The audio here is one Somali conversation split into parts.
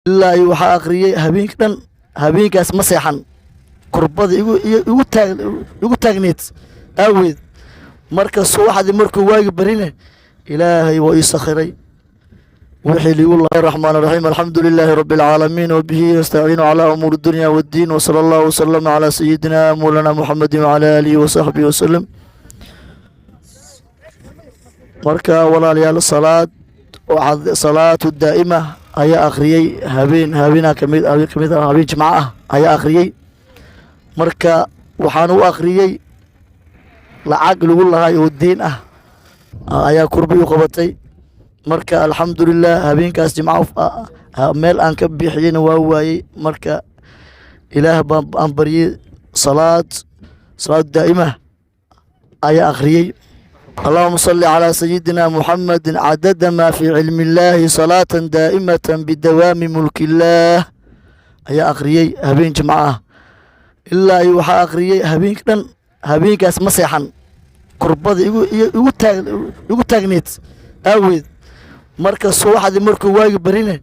Ilaa iyo waxaa akhriyey habeenka dhan. Habeenkaas ma seexan, kurbada igu iyo igu taag igu taagneed aaweed. Marka subaxdii markuu waagi barine, Ilaahay waa ii sakhiray wixii liigu lahay. الرحمن الرحيم، الحمد لله رب العالمين، وبه نستعين على أمور الدنيا والدين، وصلى الله وسلم على سيدنا مولانا محمد وعلى آله وصحبه وسلم. Marka walaalayaal, salaad waxaad salaatu daa'ima ayaa akhriyey habeen habeenaa kamid habeen kamid ah, habeen Jimco ah ayaa akhriyey. Marka waxaan u akhriyey lacag lagu lahay oo deen ah ayaa kurbi u qabatay. Marka alxamdulilah, habeenkaas Jimco meel aan ka bixiyeyna waa waayey. Marka Ilaah baan aan baryey, salaad daa'ima ayaa akhriyey. اللهم صل على سيدنا محمد عدد ما في علم الله، صلاة دائمة بدوام ملك الله ayaa akhriyey habeen Jimco ah. Ilaa iyo waxaa akhriyey habeenka dhan. Habeenkaas ma seexan, kurbada igu iyo igu taag igu taagneed aaweed. Marka subaxdii markuu waagi barine,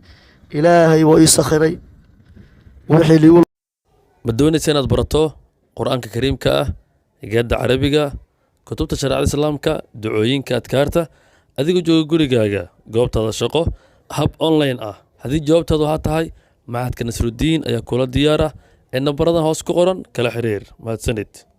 Ilaahay waa ii sakhiray wixii liigu Ma doonaysa inaad barato Qur-aanka Kariimka ah, higaadda Carabiga, kutubta shareecada Islaamka, ducooyinka, adkaarta, adigoo jooga gurigaaga, goobtaada shaqo, hab online ah? Haddii jawaabtaadu waxaa tahay Machadka Nasruddiin ayaa kula diyaar ah ee nambaradan hoos ku qoran kala xiriir. Mahadsanid.